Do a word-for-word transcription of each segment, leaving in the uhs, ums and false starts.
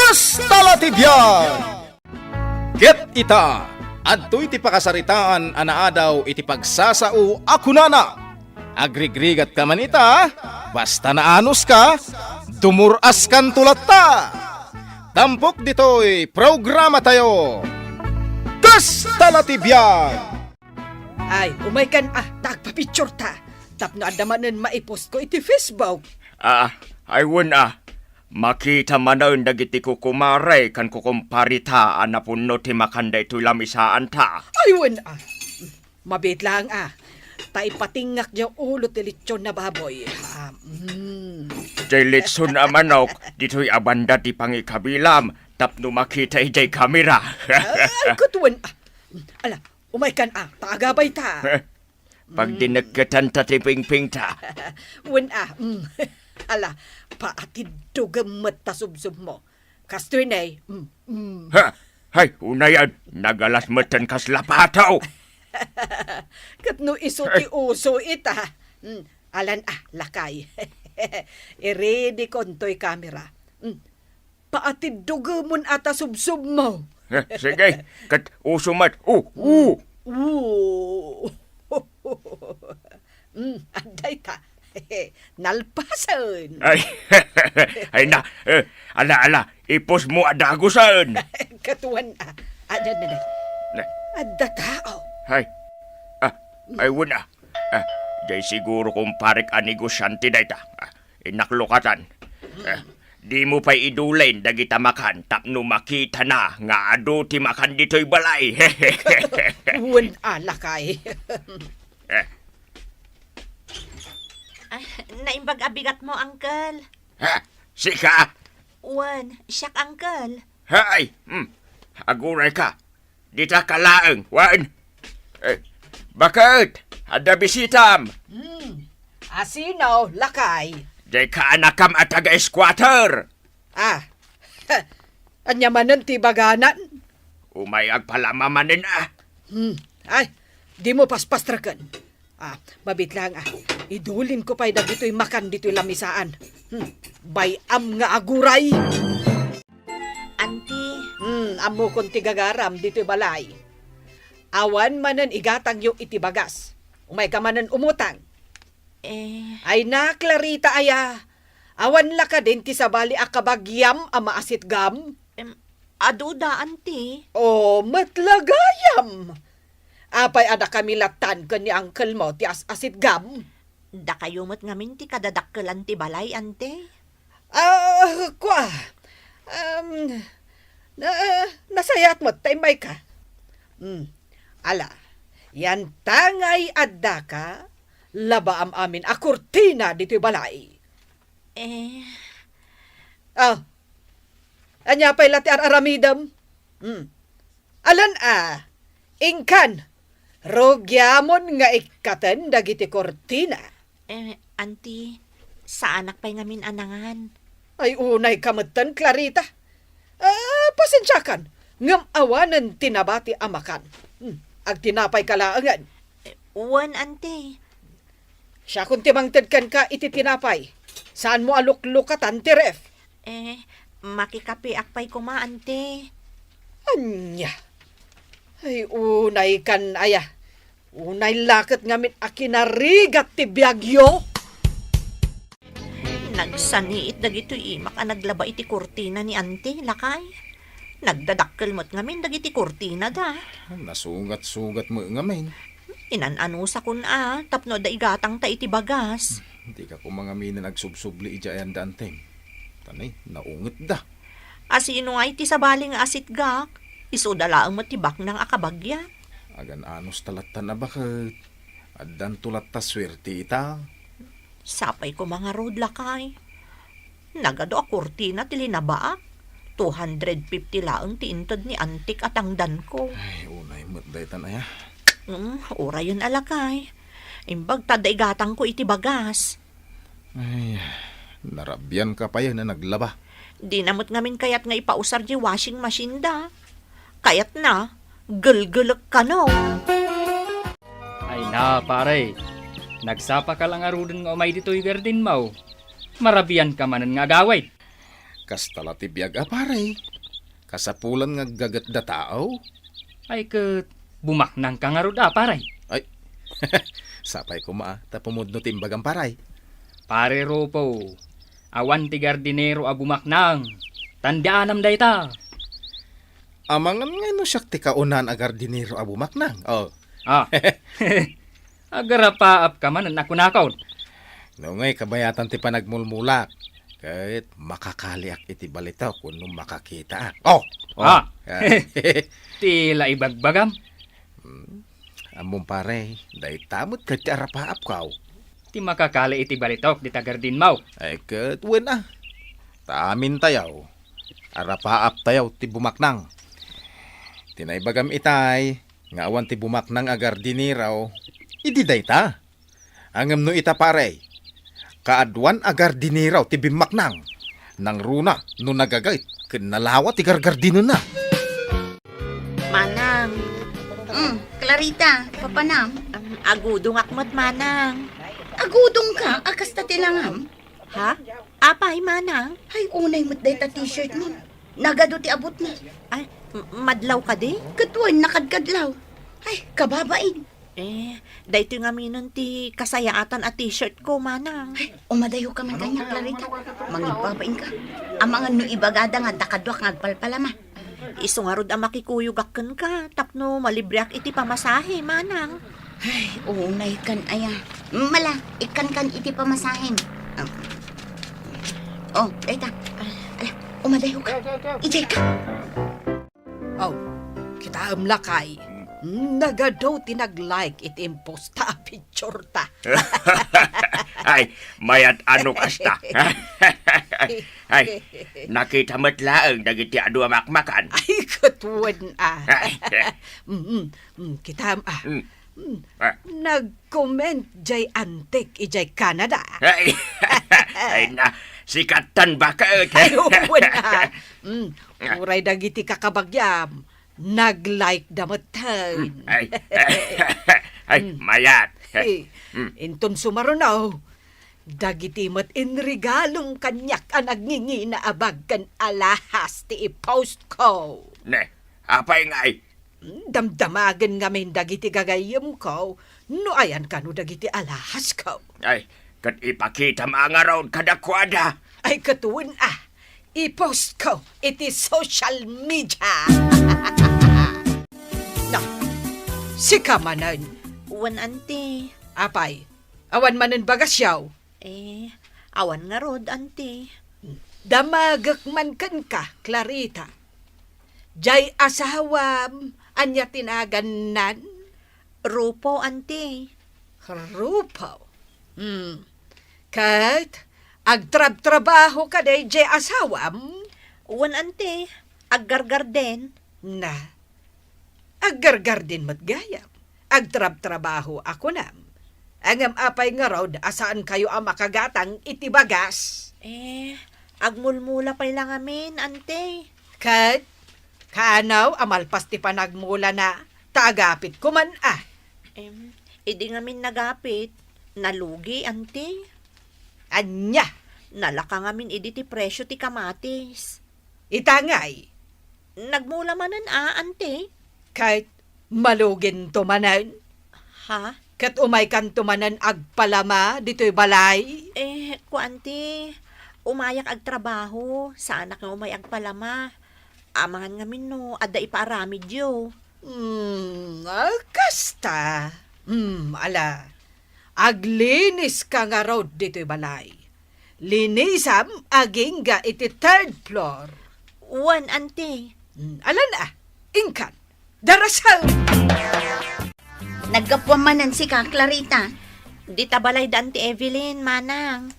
Kasta la ti biag! Ket ita, adtoy ti pakasaritaan a naadaw iti pagsasao a kunana, "Agrigrigatka man ita, basta naanuska, dumur-askanto latta." Tampok ditoy programatayo, Kasta la ti biag! Ay, umaykan a, ta agpapictureta. Tapno adda manen maipostko iti Facebook. Ah, ay wen a. Makita manen dagiti kukumare ken kukumpareta a napunno ti makan daytoy lamisaanta. Ay wen a. Mabiit laeng a. Ta ipatingngak diay ulo ti lechon a baboy. Ah, mm. Diay lechon a manok, ditoy a banda ti pangikabilam, tapno makita idiay kamera. Ay, ket wen a. Ala, umaykan a, ta agabayta. Pagdinekketanta ti pingpingta. Wen a, mm. Ala, paatiddogem met ta subsubmo. Kastoy ne, mm, mm. Ha! Hay, unayen, nagalas metten kasla pato. Ket no isu ti uso ita. Mm, alan a, lakay. Iredikon toy kamera. Mm. Paatiddogemon a ta subsubmo. Eh, sige, ket uso met. Oh, oh. Oo. Mm, adda ita. Nalpasen. Ay, ay na, eh, ala, ala, ipusmo a dagusen. Ket wen a. Adda, adda, adda. Ne. Adda tao. Hay. Ah, ay, wen a. Ah, diay siguro kumparek a negosiante dayta. Ah, innak lukatan. Ah, dimo pay idulin dagita makan tapno makitana nga adu ti makan ditoy balay. Wen a, lakay. Eh. Ay, naimbag a bigatmo, Uncle. Ha? Sika? Wen, siak, Uncle. Hay, hmm. Agurayka. Dita ka laeng, wen. Eh, baket, adda bisitam. Hmm. Asino, lakay? Diay kaanakam a taga-squatter. Ah. Ania manen ti ibaganan? Umay agpalama manen a. Hmm. Ay, dimo paspastreken. Ah, mabiit laeng a. Idulinko pay dagitoy makan ditoy lamisaan. Hmm. Bay-am nga aguray. Auntie. Hmm, ammokon ti gagaram ditoy balay. Awan manen igatangyo iti bagas. Umayka manen umutang. Eh. Ay na, Clarita aya. Awan la kadin ti sabali a kabagiam a maasitgam? Em, adu da, Auntie. Oh, met la gayam. Apay a dakami lattan ken ni uncle mo ti as-asitgam? Dakayo met ngamin ti kadadakkelan ti balay, Auntie. Ah, kua, um, na, nasayaat met ta immayka. Hmm, ala, yantangay addaka, labaam amin a kurtina ditoy balay. Eh. Ah, ania pay la ti ar-aramidem? Hmm. Alan a, inkan, rugiamon nga ikkaten dagiti kurtina. Eh, Auntie, saanak pay ngamin a nangan. Ay, unayka metten, Clarita. Ah, pasensiakan, ngem awanen ti nabati a makan. Hmm, agtinapayka laengen. Eh, wen, Auntie. Siakon ti mangted kenka iti tinapay. Saanmo a luklukatan ti ref. Eh, makikapeak pay koma, Auntie. Ania? Ay, unaykan aya. Unay la ket ngamin a kinarigat ti biagyo. Nagsaniit dagitoy imak a naglaba iti kurtina ni Auntie, lakay. Nagdadakkel met ngamin dagiti kurtinada. Nasugat-sugat met ngamin. Inan-anusakon a, tapno adda igatangta iti bagas. Hmm, dika koma ngaminen agsubsubli idiay ayan da, Antem. Ta ne, naungetda. Asino ngay ti sabali nga asitgak? Isuda laeng met ti baknang a kabagia. Agan-anos ta lattan a baket. Addanto latta suerte ita. Sapay koma ngarud, lakay. Nagadu a kurtina ti linabaak. Two hundred fifty laeng ti inted ni Antik a tangdanko. Ay, unay met daytan aya. Mm, urayen a, lakay. Imbag ta adda igatangko iti bagas. Ay, narabianka pay a naglaba. Dina met ngamin kayat nga ipausar di washing machine da. Kayatna, gelgelek kano. Ay na, pare. Nagsapaka la ngaruden nga umay ditoy gardenmo. Marabianka manen nga agawid. Kasta la ti biag a, pare. Kasapulan nga aggagetda tao. Ay, ket bumaknangka ngarud a, pare? Ay, sapay koma a, ta pumudno ti imbagam, pare. Pare Rupo, awan ti gardinero a bumaknang. Tan di anam dayta. Amangan nga no siak ti kaunaan a gardinero a bumaknang. Oh. Ah. Agarapaapka manen a kunakon. No ngay kabayatan ti panagmulmulak, ket makakaliak iti balitok wenno makakitaak. Oh! Oh! Ah. Ti la ibagbagam? Hmm. Ammom, pare, dayta met ket ti arapaapkaw. Ti makakali iti balitok dita gardinmo. Ay, ket wen a. Ta amintayo, arapaaptayo ti bumaknang. Ti naibagam itay, nga awan ti bumaknang a gardinero, idi dayta. Ngem no ita, pare, kaaduan a gardinero ti bimmaknang. Nangruna no nagaget ken nalawa ti gargardinona. Manang. Mm, Clarita, papanam? Um, agudongak met, Manang. Agudongka a kasta ti langam? Ha? Apay, Manang? Ay, unay met dayta t-shirt mo. Nagadu ti abutna. Ay, m-, madlaw kadi? Ket wen, nakadkadlaw. Ay, kababain. Eh, daytoy ngaminen ti kasayaatan a t-shirt ko, Manang. Ay, umadayoka man kaniak, Clarita. Mangibbabainka. Amangan no ibagada nga adda kaduak nga agpalpalama. Isu ngarud a makikuyogak kenka tapno malibreak iti pamasahe, Manang. Ay, unay kan aya. Mala, ikkankan iti pamasahem. Ah. Oh, dayta. Ala, umadayoka. Idiay ka. Oh, kitaem lakay. Nagadu ti nag-like iti imposta a picture ta. Ay, mayat a no kasta. Ay, nakita met laeng dagiti adu a makmakan. Ay, ket wen a. Ay. Mm, mm, mm, kitaem a. Mm. Mm. Ah. Nag-comment jay antik ijay Canada. Ay, ay na, sikatan baket. Ay, wen a. Mm, uray dagiti kakabagiam. Nag-like da met. Hmm, ay, ay, mayat. Eh, hmm. Inton sumaruno, dagiti met inregalom kaniak a nagngingina a bag ken alahas ti i-post ko. Ne, apay ngay? Damdamagen ngamin dagiti gagayyemko no ayan kano dagiti alahasko. Ay, ket ipakitam a ngarud kadakuada. Ay, ket wen a, i-post ko iti social media. Na, sika manen. Wen, anti. Apay, awan manen bagasyo? Eh, awan ngarud, anti. Damagek man kenka, Clarita. Jay asawam, ania ti nagannan? Rupo, anti. Rupo? Hmm. Ket, agtrabtrabaho kadi jay asawam? Wen, anti. Aggargarden. Na, aggargarden met gayam. Agtrabtrabaho a kunam. Ngem apay ngarud a saankayo a makagatang iti bagas? Eh, agmulmula pay la ngamin, anti. Ket, kaanaw a malpas ti panagmulana, ta agapit koman a. Em, idi ngamin nagapit, nalugi, anti. Ania? Nalaka ngamin idi ti presio ti kamatis. Ita ngay? Nagmula manen a, anti. Ket maluginto manen? Ha? Ket umaykanto manen agpalama ditoy balay? Eh, kuanti, umayak agtrabaho, saanak nga umay agpalama. Amangan ngamin no adda ipaaramidyo. Hmm, ah, kasta. Hmm, ala. Aglinis ka ngarud ditoy balay. Linisam agingga iti third floor. Wen, anti. Hmm, alan a, inkan. Darasem! Naggapuam manen sika, Clarita? Dita balay da anti Evelyn, manang.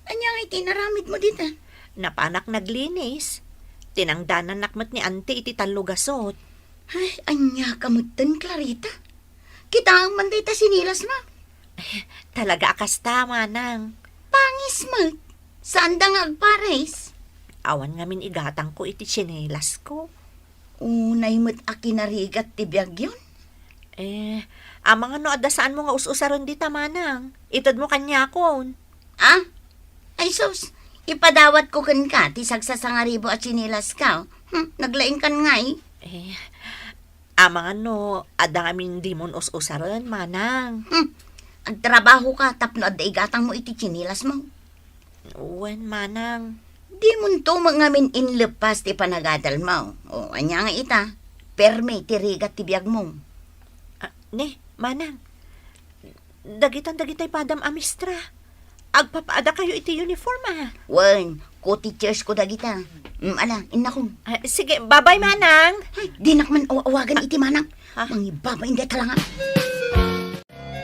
Ania ngay ti inaramidmo dita? Napanak naglinis. Tinangdanannak met ni anti iti tallo gasut. Ay, ania ka metten, Clarita? Kitaem man dayta sinilasmo. Talaga a kasta, manang. Pangis met. Saanda nga agpares? Awan ngamin igatangko iti sinilasko. Unay met a kinarigat ti biagyon? Eh, amangan no adda saanmo nga us-usaren dita, manang. Itedmo kaniakon. Ah? Ay sus, Ipadawatko kenka ti sagsasangaribu a tsinilaska. Hmm, naglaingkan ngay. Eh, amangan no adda ngamin dimon us-usaren, manang. Hmm, agtrabahoka tapno adda igatangmo iti tsinilasmo. Wen, manang. Dimonto met ngamin inlepas ti panagadalmo. O, ania nga ita, permi ti rigat ti biagmo. Ah, ne, manang. Dagitan dagitay padam a mistra. Agpapaadakayo iti uniform, a. Wen, co-teachers ko dagita. Mm, ala, innakon. Ah, sige, babay, manang. Ay, dinak man aw-awagan iti manang. Ah. Mangibaba inday talanga.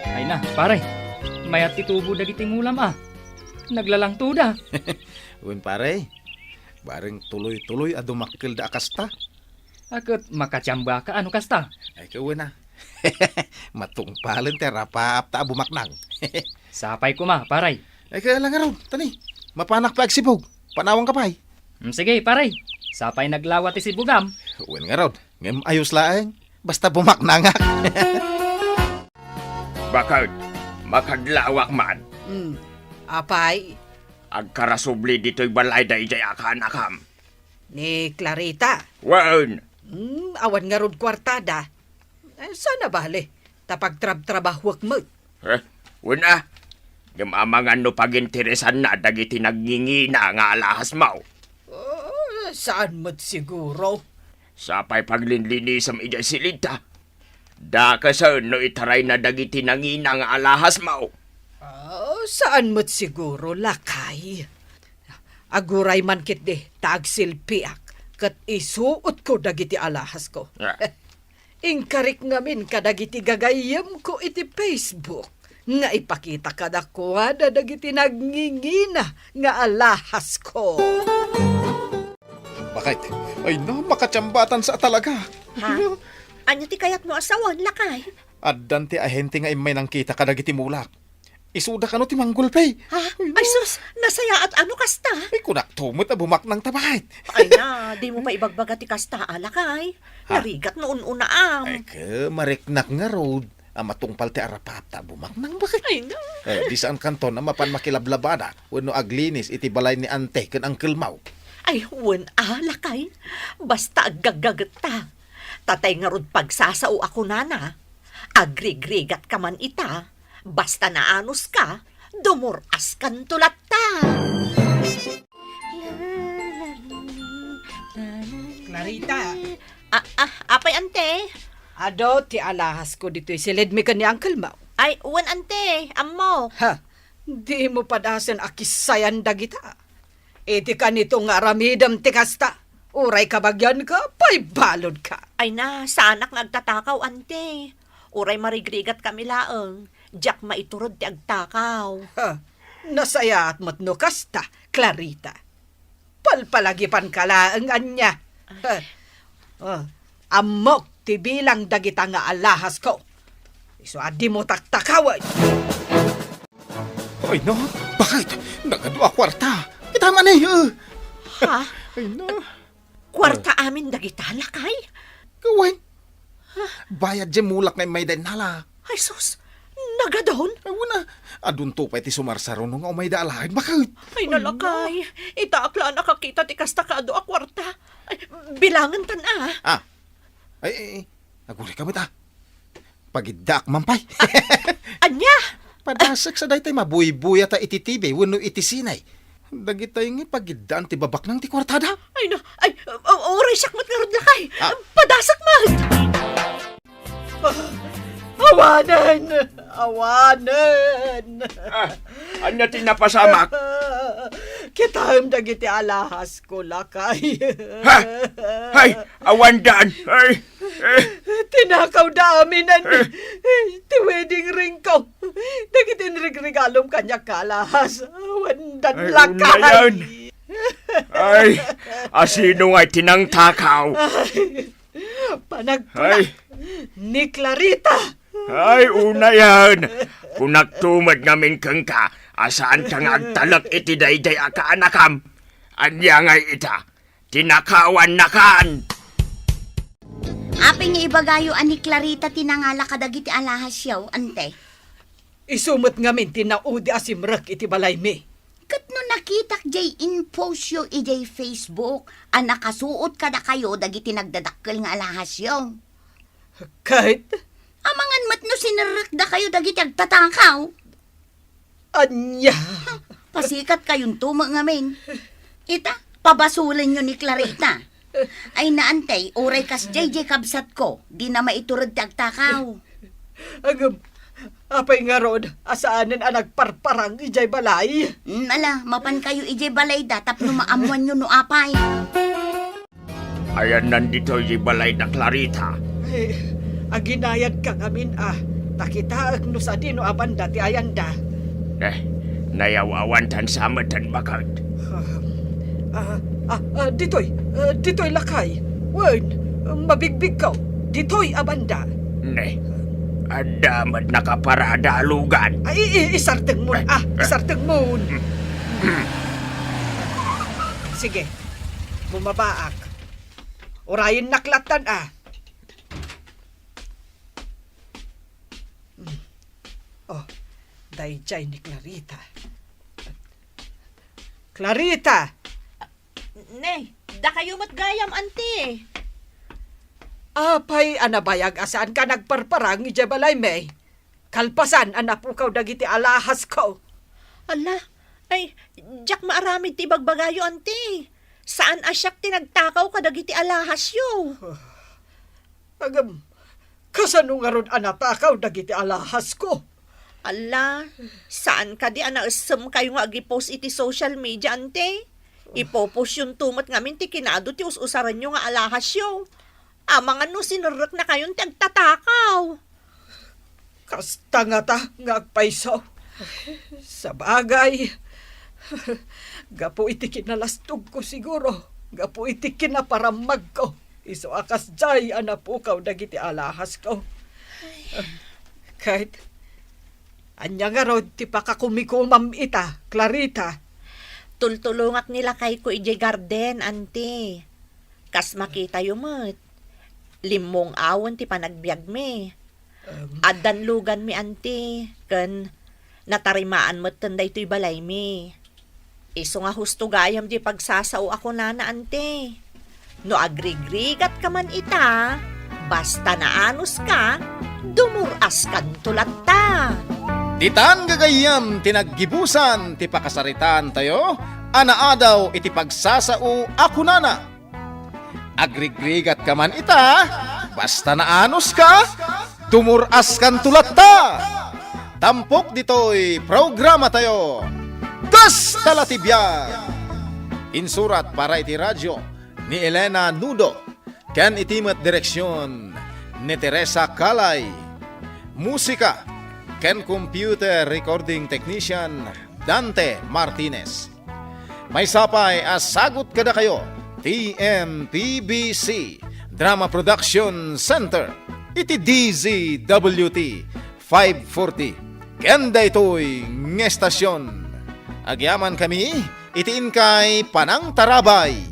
Ay na, pare. Mayat ti tubo dagiti mulam, a. Naglalangtoda. Wen, pare. Bareng tuloy-tuloy a dumakkelda a kasta. A, ket makatiambaka a no kasta? Ay, ket wen a. Matungpalen ti arapaapta a bumaknang. Sapay koma, pare. Ay, ket ala ngarud, tani. Mapanak pay agsibug. Panawangka pay. Mm, sige, pare. Sapay naglawa ti sibugam. Wen ngarud, ngem ayos laeng. Basta bumaknangak. Baket, makadlawak man. Hmm. Apay? Agkarasubli ditoy balay daydiay a kaanakam. Ni Clarita? Wen. Hmm, awan ngarud kuartada. Eh, saan a bale, ta pagtrabtrabahuek met. Eh, wen a. Ngem amangan no paginteresanna dagiti nangingina nga alahasmo. Oh, saan met siguro. Sapay paglinlinisem idiay silidta. Dakesen no itarayna dagiti nangina nga alahasmo. Ah, saan met siguro, lakay. Aguray man ketdi ta agsilpiak ket isuotko dagiti alahasko. Ah. Inkarik ngamin kadagiti gagayyemko iti Facebook nga ipakita kadakuada dagiti nangingina nga alahasko. Bakit? Ay na, makatiambatan sa talaga. Ha? Ania ti kayatmo a sawen, lakay? Addan ti ahente nga immay nangkita kadagiti mulak. Isuda kano ti manggulpi. Ha? Ay, no. Ay, sus, nasayaat a no kasta. Ay, kunakto met a bumaknang ta, bakit? Ay na, dimo pay ibagbaga ti kasta a, lakay. Ha? Narigat no un-unaam. Ay, ke, mariknak ngarud a matungpal ti arapaapta a bumaknang, bakit? Ay na. Eh, di saan kanton a mapan makilablabada wenno aglinis iti balay ni ante ken angkelmo. Ay, wen a, lakay. Basta aggaggagetta. Tatay ngarud pagsasao a kunana, agrigrigatka man ita, basta naanuska, dumur-askanto latta. Clarita. Ah, ah, apay, ante? Adu ti alahasko ditoy silidmi ken ni angkelmo. Ay, wen, ante, ammok. Ha, dimo padasen a kissayan dagita. Iti kanito nga aramidem ti kasta, uray kabagianka, pay baludka. Ay na, saanak nga agtatakaw, ante. Uray marigrigatkami laeng, diak maiturod ti agtakaw. Ha, nasayaat met no kasta, Clarita. Palpalagipanka laeng ania. Ha. Oh, ammok ti bilang dagita nga alahasko. Isu a dimo taktakawen. Ay na, bakit? Nagadu a kuarta. Kita man eh. Ha? Ay na. Kuarta amin dagita, lakay? Kawen. Bayad diay mulak nga immay da innala. Ay, sus! Nagadun? Ay, wen a. Adunto pay ti sumarsaruno nga umayda a laeng, bakit? Ay, nalakay. Itaak la a nakakita ti kasta kaadu a kuarta. Ay, bilangentan a. Ah. Ay, ay, ay. Agurayka met a. Pagiddaak man pay. Ah, ania? Padasek sa daytay mabuybuya ta iti T V wenno iti sine. Dagitay nga pagiddaan ti babaknang ti kuartada. Ay, na, ay, u-, uray siak met ngarud, lakay. Ah. Padasek met. Awanen! Awanen! Ah, ania ti napasamak? Kitaem dagiti alahasko, lakay. Ha? Hay, awandan! Ay! Eh. Tinakawda amin ti wedding ringko. Dagiti inrigrigalom kaniak nga alahas, awandan, lakay. Unayen. Ay, asino ngay ti nangtakaw? Ay, panagtulak. Ay. Ni Clarita. Ay, unayen. Kunakto met ngamin kenka a saanka nga agtalek iti daydiay a kaanakam. Ania ngay ita? Tinakawannakan! Apay nga ibagayo a ni Clarita ti nangala kadagiti alahasyo, ante? Isu met ngamin ti naudi a simrek iti balaymi. Ket no Nakkitak jay inpost yo ijay Facebook a nakasuot kadakayo dagiti nagdadakkel nga alahasyo. Ket? Amangan met no sinerrekdakayo dagiti agtatakaw. Ania? Pasikatkayonto met ngamin. Ita, pabasolenyo ni Clarita. Ay, naantay, uray kasdiay jay kabsatko, dina maitured ti agtakaw. Agam, apay ngarud a saanen a nagparparang ijay balay? Mm, ala, mapankayo ijay balayda tapno maammoanyo no apay. Ayanna ditoy di balay da Clarita. Eh, aginayadka ngamin a, ta kitaek no sadino a banda ti ayanda. Eh, nayaw-awantan sa met ti baket. Ah, ah, ah, ah, ditoy, ah, ditoy lakay. Wen, mabigbigko. Ditoy a banda. Ne, adda met nakaparada a lugan. Ay, i-, i-, isardengmon, ah, isardengmon. Sige, bumabaak. Urayennak lattan, ah. Hmm. Oh, daydiay ni Clarita. Clarita! Ne, dakayo met gayam, anti. Apay a nabayag a saanka nagparparang idiay balaymi? Kalpasan a napukaw dagiti alahasko. Ala, ay, diak maaramid ti ibagbagayo, anti. Saan a siak ti nagtakaw kadagiti alahasyo. Agam, kasano ngarud a natakaw dagiti alahasko? Ala, saan kadi a naessemkayo nga agipost iti social media, anti? Ipopostyonto met ngamin ti kinado ti us-usaranyo nga alahasyo. Amangan no sinerreknakayon ti agtatakaw. Kasta ngata nga agpayso. Sabagay, gapu iti kinalastogko siguro, gapu iti kinaparammagko, isu a kasdiay a napukaw dagiti alahasko. Ket, ania ngarud ti pakakumikomam ita, Clarita? Tultulongak ni lakayko idiay garden, anti. Kas makitayo met, limmong-awen ti panagbiagmi. Em. Addan luganmi, anti, ken natarimaan metten daytoy balaymi. Isu nga husto gayam di pagsasao a kunana, anti. No agrigrigatka man ita, basta naanuska, dumur-askanto latta. Ditan gagayyem ti naggibusan ti pakasaritaantayo a naadaw iti pagsasao a kunana. Agrigrigatka man ita, basta naanuska, dumur-askanto latta. Tampok ditoy programatayo, Kasta la ti biag. Insurat para iti radio ni Elena Nudo, ken iti met direksion ni Teresa Calay. Musika ken computer recording technician, Dante Martinez. Maysa pay a sagut kadakayo ti M P B C Drama Production Center iti D Z W T five forty ken daytoy nga estasion. Agyamankami iti inkay panangtarabay.